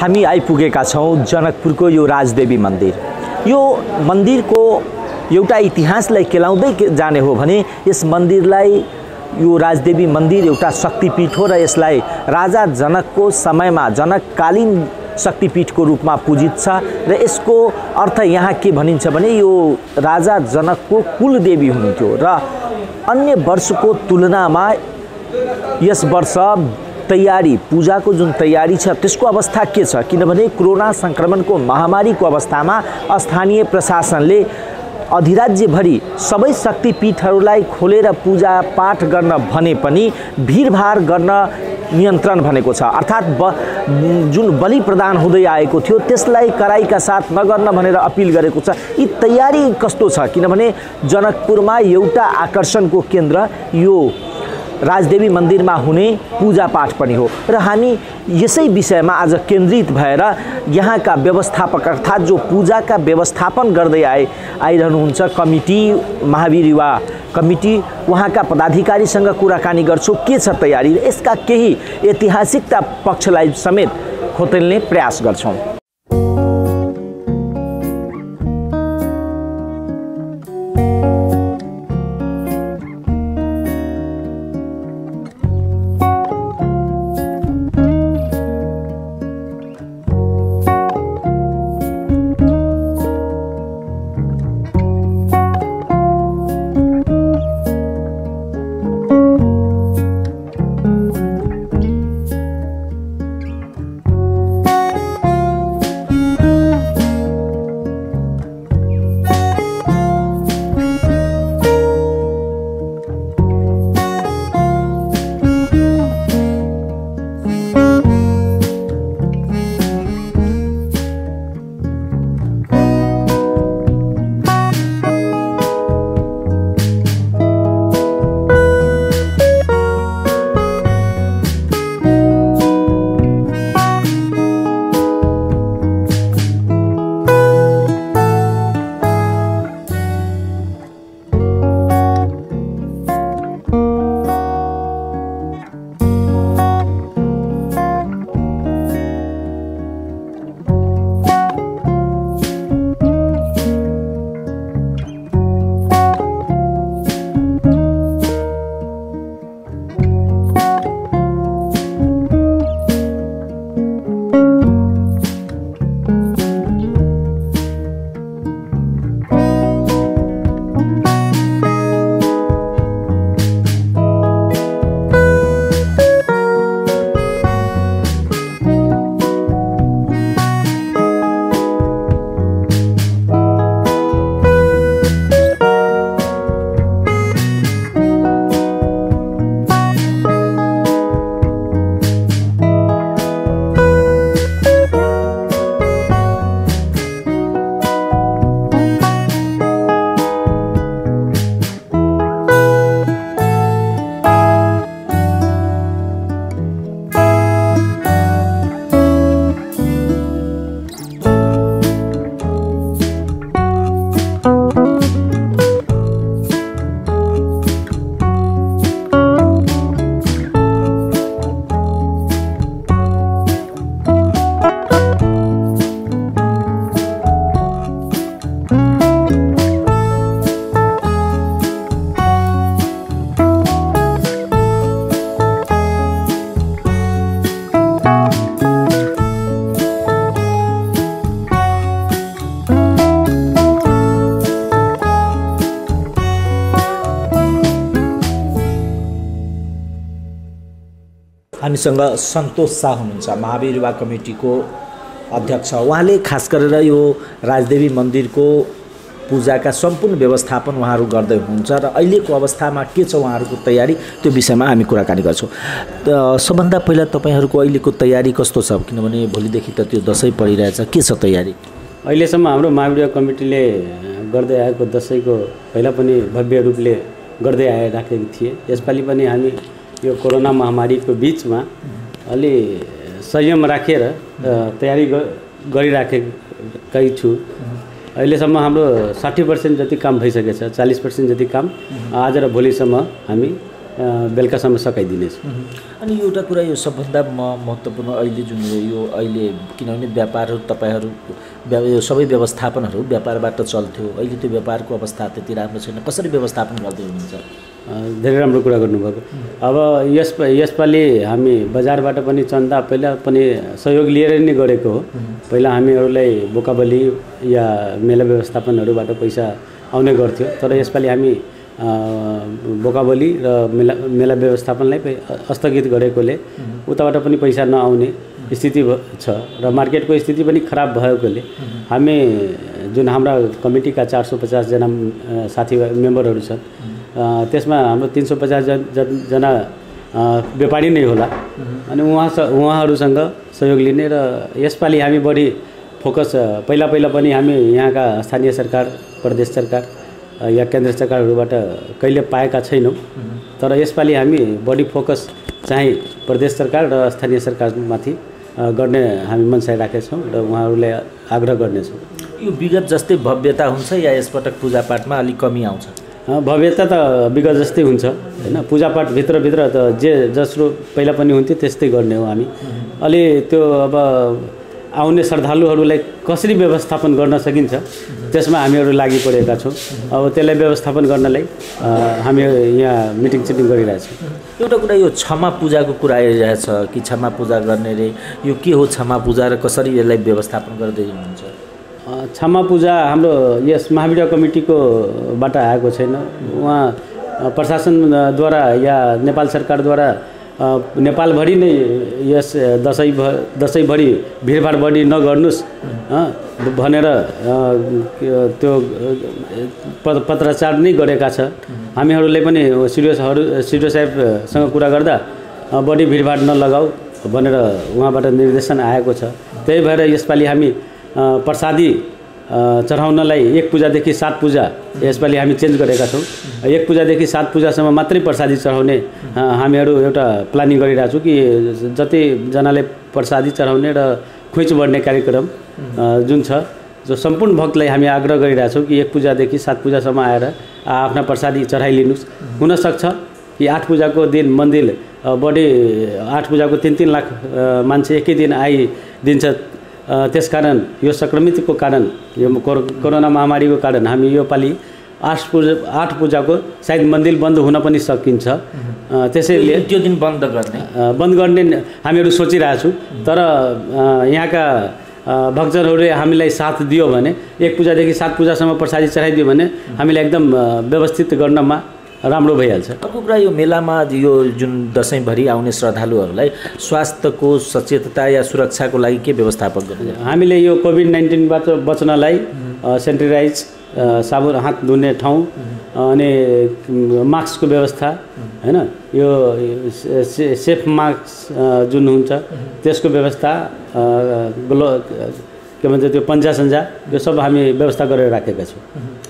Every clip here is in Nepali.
हामी आइपुगेका छौं जनकपुरको यो राजदेवी मन्दिर। यो मन्दिरको एउटा इतिहासलाई केलाउँदै जाने हो भने यस मन्दिरलाई यो राजदेवी मन्दिर एउटा शक्तिपीठ हो र यसलाई राजा जनकको समयमा जनककालीन शक्तिपीठको रूपमा पूजित छ र यसको अर्थ यहाँ के भनिन्छ भने यो राजा जनकको कुलदेवी हुनुहुन्थ्यो र अन्य वर्षको तुलनामा यस वर्ष तयारी पूजाको जुन तयारी छ त्यसको अवस्था के छ किनभने कोरोना संक्रमणको महामारीको अवस्थामा स्थानीय प्रशासनले अधिराज्यभरि सबै शक्तिपीठहरूलाई खोलेर पूजा पाठ गर्न भने पनि भिडभाड गर्न नियन्त्रण भनेको छ। अर्थात् जुन बलि प्रदान हुँदै आएको थियो त्यसलाई कराईका साथ नगर्न भनेर अपिल गरेको छ। यी तयारी कस्तो छ किनभने जनकपुरमा एउटा आकर्षणको केन्द्र यो राजदेवी मन्दिरमा हुने पूजा पाठ पनि हो र हामी यसै विषयमा आज केन्द्रित भएर यहाँका व्यवस्थापक अर्थात् जो पूजाका व्यवस्थापन गर्दै आइरहनुहुन्छ कमिटी महावीर युवा कमिटी वहाँका पदाधिकारीसँग कुराकानी गर्छौं के छ तयारी यसका केही ऐतिहासिकता पक्षलाई समेत खोतल्ने प्रयास गर्छौं। हामीसँग सन्तोष शाह हुनुहुन्छ महावीर युवा कमिटीको अध्यक्ष। उहाँले खास गरेर यो राजदेवी मन्दिरको पूजाका सम्पूर्ण व्यवस्थापन उहाँहरू गर्दै हुनुहुन्छ र अहिलेको अवस्थामा के छ उहाँहरूको तयारी त्यो विषयमा हामी कुराकानी गर्छौँ। सबभन्दा पहिला तपाईहरुको अहिलेको तयारी कस्तो छ किनभने भोलिदेखि त त्यो दशैं परिरहेछ के छ तयारी? अहिलेसम्म हाम्रो महावीर युवा कमिटीले गर्दै आएको दशैंको पहिला पनि भव्य रूपले गर्दै आइराखेको थिए। यसपालि पनि हामी यो कोरोना महामारीको बीचमा अलि संयम राखेर तयारी गरिराखेकै छु। अहिलेसम्म हाम्रो 60% जति काम भइसकेछ, 40% जति काम आज र भोलिसम्म हामी बेलुकासम्म सकाइदिनेछु। अनि एउटा कुरा यो सबभन्दा महत्त्वपूर्ण अहिले जुन यो अहिले किनभने व्यापारहरू तपाईँहरू यो सबै व्यवस्थापनहरू व्यापारबाट चल्थ्यो, अहिले त्यो व्यापारको अवस्था त्यति राम्रो छैन, कसरी व्यवस्थापन गर्दै हुनुहुन्छ? धेरै राम्रो कुरा गर्नुभएको। अब यसपालि हामी बजारबाट पनि चन्दा पहिला पनि सहयोग लिएर नै गरेको हो। पहिला हामीहरूलाई बोकाबली या मेला व्यवस्थापनहरूबाट पैसा आउने गर्थ्यो, तर यसपालि हामी बोकाबली र मेला व्यवस्थापनलाई स्थगित गरेकोले उताबाट पनि पैसा नआउने स्थिति छ र मार्केटको स्थिति पनि खराब भएकोले हामी जुन हाम्रा कमिटीका 450 जना साथी मेम्बरहरू छन् त्यसमा हाम्रो 350 जना व्यापारी नै होला अनि उहाँहरूसँग सहयोग लिने र यसपालि हामी बढी फोकस पहिला पनि हामी यहाँका स्थानीय सरकार, प्रदेश सरकार या केन्द्र सरकारहरूबाट कहिले पाएका छैनौँ, तर यसपालि हामी बढी फोकस चाहिँ प्रदेश सरकार र स्थानीय सरकारमाथि गर्ने हामी मनसाय राखेका छौँ र उहाँहरूलाई आग्रह गर्नेछौँ। यो विगत जस्तै भव्यता हुन्छ या यसपटक पूजापाठमा अलिक कमी आउँछ? भव्यता त विगत जस्तै हुन्छ हैन, पूजापाठ भित्र त जसरो पहिला पनि हुन्थ्यो त्यस्तै गर्ने हो हामी। अलि त्यो अब आउने श्रद्धालुहरूलाई कसरी व्यवस्थापन गर्न सकिन्छ त्यसमा हामीहरू लागि परेका छौँ। अब त्यसलाई व्यवस्थापन गर्नलाई हामी यहाँ मिटिङ गरिरहेछौँ। एउटा कुरा यो क्षमा पूजाको कुरा आइरहेछ कि क्षमा पूजा गर्ने रे, यो के हो क्षमा पूजा र कसरी यसलाई व्यवस्थापन गर्दै हुनुहुन्छ? क्षमा पूजा हाम्रो यस महावीर कमिटीको बाट आएको छैन। उहाँ प्रशासनद्वारा या नेपाल सरकारद्वारा नेपालभरि नै यस दसैँभरि भिडभाड बढी नगर्नुस् भनेर त्यो पत्राचार नै गरेका छ। हामीहरूले पनि सिडिओ साहेबसँग कुरा गर्दा बढी भिडभाड नलगाऊ भनेर उहाँबाट निर्देशन आएको छ। त्यही भएर यसपालि हामी प्रसादी चढाउनलाई 1 पूजादेखि 7 पूजा यसपालि हामी चेन्ज गरेका छौँ। 1 पूजादेखि 7 पूजासम्म मात्रै प्रसादी चढाउने हामीहरू एउटा प्लानिङ गरिरहेका छौँ कि जतिजनाले प्रसादी चढाउने र खोइच बढ्ने कार्यक्रम जुन छ जो सम्पूर्ण भक्तलाई हामी आग्रह गरिरहेका छौँ कि 1 पूजादेखि 7 पूजासम्म आएर आफ्ना प्रसादी चढाइलिनुहोस्। हुनसक्छ कि 8 पूजाको दिन मन्दिर बढी 8 पूजाको 3-3 लाख मान्छे एकै दिन आइदिन्छ। त्यसकारण यो संक्रमितको कारण यो कोरोना महामारीको कारण हामी यो पालि 8 पूजाको सायद मन्दिर बन्द हुन पनि सकिन्छ। त्यसैले त्यो दिन बन्द गर्ने हामीहरू सोचिरहेछौँ। तर यहाँका भक्तजनहरूले हामीलाई साथ दियो भने 1 पूजादेखि 7 पूजासम्म प्रसादी चढाइदियो भने हामीलाई एकदम व्यवस्थित गर्नमा राम्रो भइहाल्छ। अर्को कुरा यो मेलामा यो जुन दसैँभरि आउने श्रद्धालुहरूलाई स्वास्थ्यको सचेतता या सुरक्षाको लागि के व्यवस्थापन गर्नुहुन्छ? हामीले यो कोभिड-19बाट बच्नलाई सेनिटाइज साबुन हात धुने ठाउँ अनि मास्कको व्यवस्था हैन, यो सेफ मास्क जुन हुन्छ त्यसको व्यवस्था, के भन्छ त्यो पन्जा यो सब हामी व्यवस्था गरेर राखेका छौँ।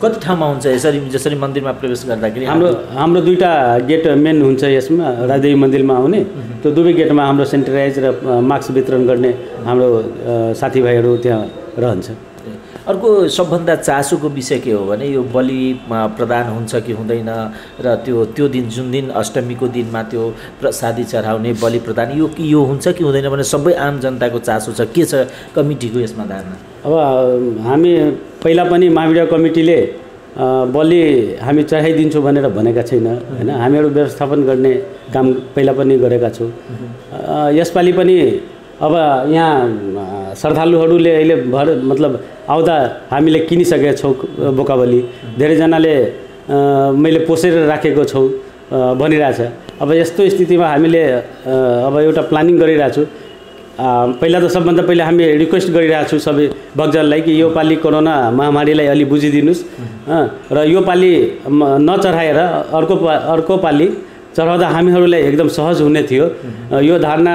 कति ठाउँमा हुन्छ यसरी जसरी मन्दिरमा प्रवेश गर्दाखेरि? हाम्रो 2टा गेट मेन हुन्छ यसमा, राजदेवी मन्दिरमा आउने त्यो 2 गेटमा हाम्रो सेनिटाइज र मास्क वितरण गर्ने हाम्रो साथीभाइहरू त्यहाँ रहन्छ। अर्को सबभन्दा चासोको विषय के हो भने यो बलि प्रदान हुन्छ कि हुँदैन र त्यो दिन जुन दिन अष्टमीको दिनमा त्यो प्रसादी चढाउने बलि प्रदान यो हुन्छ कि हुँदैन भने सबै आम जनताको चासो छ। के छ कमिटीको यसमा धारणा? अब हामी पहिला पनि महावीर कमिटीले बलि हामी चढाइदिन्छौँ भनेर भनेका छैन हैन, हामीहरू व्यवस्थापन गर्ने काम पहिला पनि गरेका छौँ। यसपालि पनि अब यहाँ श्रद्धालुहरूले अहिले मतलब आउँदा हामीले किनिसकेका छौँ बोकाबली, धेरैजनाले मैले पोसेर राखेको छौँ भनिरहेछ। अब यस्तो स्थितिमा हामीले अब एउटा प्लानिङ गरिरहेको छु। पहिला त सबभन्दा पहिला हामी रिक्वेस्ट गरिरहेको छु सबै भक्तजनलाई कि यो पालि कोरोना महामारीलाई अलि बुझिदिनुहोस् र यो पालि नचढाएर अर्को पालि चढाउँदा हामीहरूलाई एकदम सहज हुने थियो। यो धारणा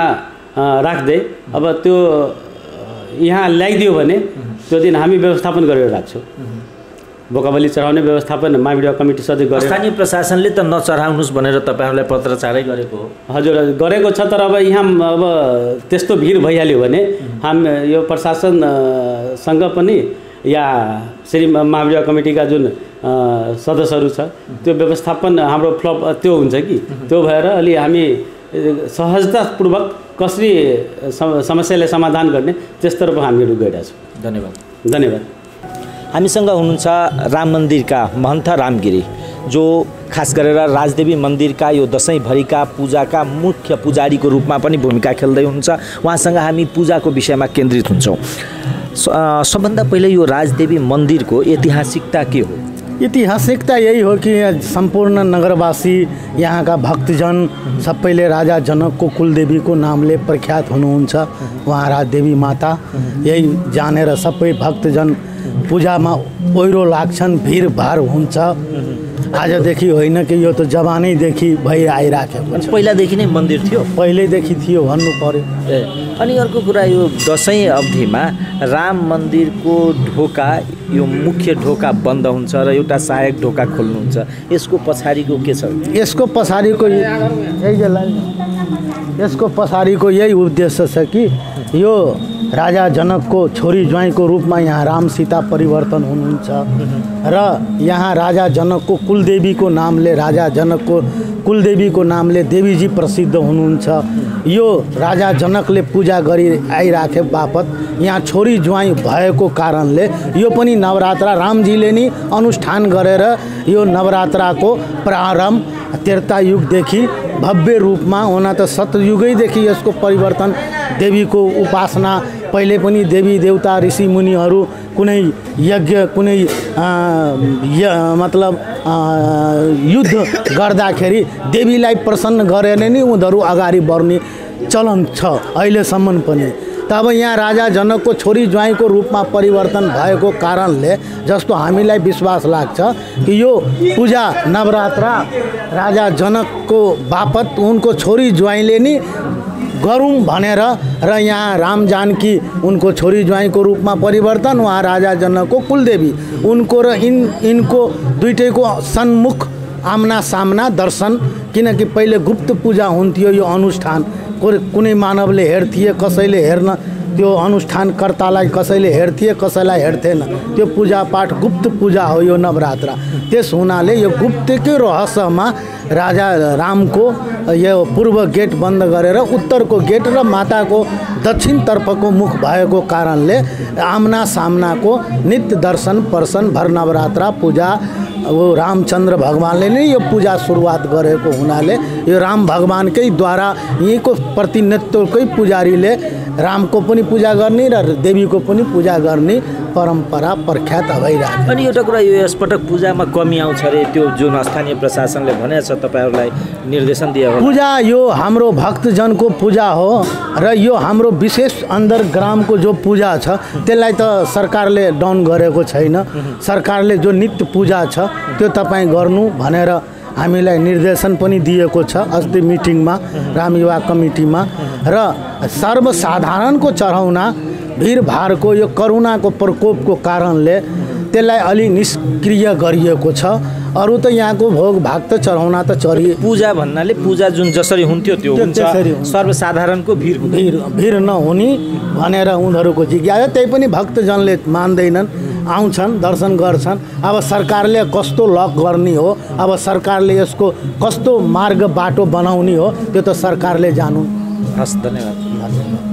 राख्दै अब त्यो यहाँ ल्याइदियो भने त्यो दिन हामी व्यवस्थापन गरेर राख्छौँ। बोकाबली चढाउने व्यवस्थापन महावीर कमिटी सधैँ गर्छ। स्थानीय प्रशासनले त नचढाउनुहोस् भनेर तपाईँहरूलाई पत्रचारै गरेको हो? हजुर गरेको छ, तर अब यहाँ अब त्यस्तो भिड भइहाल्यो भने यो प्रशासनसँग पनि या श्री महावीर कमिटीका जुन सदस्यहरू छ त्यो व्यवस्थापन हाम्रो फ्लप त्यो हुन्छ कि त्यो भएर अलि हामी सहजतापूर्वक कसरी समस्यालाई समाधान गर्ने त्यसतर्फ हामीहरू गइरहेका छौँ। धन्यवाद। हामीसँग हुनुहुन्छ राम मन्दिरका महन्त रामगिरी, जो खास गरेर राजदेवी मन्दिरका यो दशैँभरिका पूजाका मुख्य पुजारीको रूपमा पनि भूमिका खेल्दै हुनुहुन्छ। उहाँसँग हामी पूजाको विषयमा केन्द्रित हुन्छौँ। सबभन्दा पहिले यो राजदेवी मन्दिरको ऐतिहासिकता के हो? ऐतिहासिकता यही हो कि संपूर्ण नगरवासी यहाँ का भक्तजन सबैले राजा जनकको कुलदेवीको नामले प्रख्यात हुनुहुन्छ। उहाँ राजदेवी माता यही जानेर सबै भक्तजन पूजामा ओहिरो लाग्छन्, भिडभाड हुन्छ। आजदेखि होइन कि यो त जमानैदेखि भइ आइराखेको छ। पहिलादेखि नै मन्दिर थियो? पहिल्यैदेखि थियो भन्नु पर्यो। अनि अर्को कुरा, यो दसैँ अवधिमा राम मन्दिरको ढोका, यो मुख्य ढोका बन्द हुन्छ र एउटा सहायक ढोका खोल्नुहुन्छ, यसको पछाडिको के छ? यसको पछाडिको यही उद्देश्य छ कि यो राजा जनकको छोरी ज्वाइँको रूपमा यहाँ राम सीता परिवर्तन हुनुहुन्छ र यहाँ राजा जनकको कुलदेवीको नामले, राजा जनकको कुलदेवीको नामले देवीजी प्रसिद्ध हुनुहुन्छ। यो राजा जनकले पूजा गरी आइराखे बापत यहाँ छोरी ज्वाइँ भएको कारणले यो पनि नवरात्रा रामजीले नि अनुष्ठान गरेर यो नवरात्राको प्रारम्भ त्रेता युगदेखि भव्य रूपमा हुन त सतयुगैदेखि यसको परिवर्तन, देवीको उपासना पहिले पनि देवी देवता ऋषि मुनिहरू कुनै यज्ञ कुनै युद्ध गर्दाखेरि देवीलाई प्रसन्न गरेर नै उनीहरू अगाडि बढ्ने चलन छ अहिलेसम्म पनि। तब यहाँ राजा जनकको छोरी ज्वाइँको रूपमा परिवर्तन भएको कारणले जस्तो हामीलाई विश्वास लाग्छ कि यो पूजा नवरात्रा राजा जनकको बापत उनको छोरी ज्वाइँले नि गरौँ भनेर र यहाँ राम जानकी उनको छोरी ज्वाइँको रूपमा परिवर्तन, उहाँ राजा जनकको कुलदेवी उनको र इनको दुईटैको सन्मुख आमना सामना दर्शन, किनकि पहिले गुप्त पूजा हुन्थ्यो यो अनुष्ठान, कुनै मानवले हेर्थे, कसैले हेर्न त्यो अनुष्ठानकर्तालाई कसैले हेर्थे, कसैलाई हेर्थेन। त्यो पूजापाठ गुप्त पूजा हो यो नवरात्रा। त्यस हुनाले यो गुप्तकै रहस्यमा राजा रामको यो पूर्व गेट बन्द गरेर उत्तरको गेट र माताको दक्षिणतर्फको मुख भएको कारणले आमना सामनाको नित्य दर्शन पर्सन भर नवरात्रा पूजा वो रामचन्द्र भगवानले नै यो पूजा सुरुवात गरेको हुनाले यो राम भगवानकै द्वारा यहीँको प्रतिनिधित्वकै पुजारीले रामको पनि पूजा गर्ने र देवीको पनि पूजा गर्ने परम्परा प्रख्यात भइरहेको। अनि एउटा कुरा, यो यसपटक पूजामा कमी आउँछ रे, त्यो जुन स्थानीय प्रशासनले भनेको छ तपाईँहरूलाई निर्देशन दिए हो? पूजा यो हाम्रो भक्तजनको पूजा हो र यो हाम्रो विशेष अन्डरग्राउन्डको जो पूजा छ त्यसलाई त सरकारले डाउन गरेको छैन। सरकारले जो नित्य पूजा छ त्यो तपाईँ गर्नु भनेर हामीलाई निर्देशन पनि दिएको छ अस्ति मिटिङमा रामयुवा कमिटीमा। र सर्वसाधारणको चढाउना भिडभाडको यो करुणाको प्रकोपको कारणले त्यसलाई अलि निष्क्रिय गरिएको छ। अरू त यहाँको भोग भाग त चढाउना त चढी पूजा भन्नाले पूजा जुन जसरी हुन्थ्यो त्यो हुन्छ, सर्वसाधारणको भिड नहुने भनेर उनीहरूको जिज्ञासा। त्यही पनि भक्तजनले मान्दैनन्, आउँछन् दर्शन गर्छन्। अब सरकारले कस्तो लक गर्ने हो, अब सरकारले यसको कस्तो मार्ग बाटो बनाउने हो त्यो त सरकारले जानु। हस्, धन्यवाद।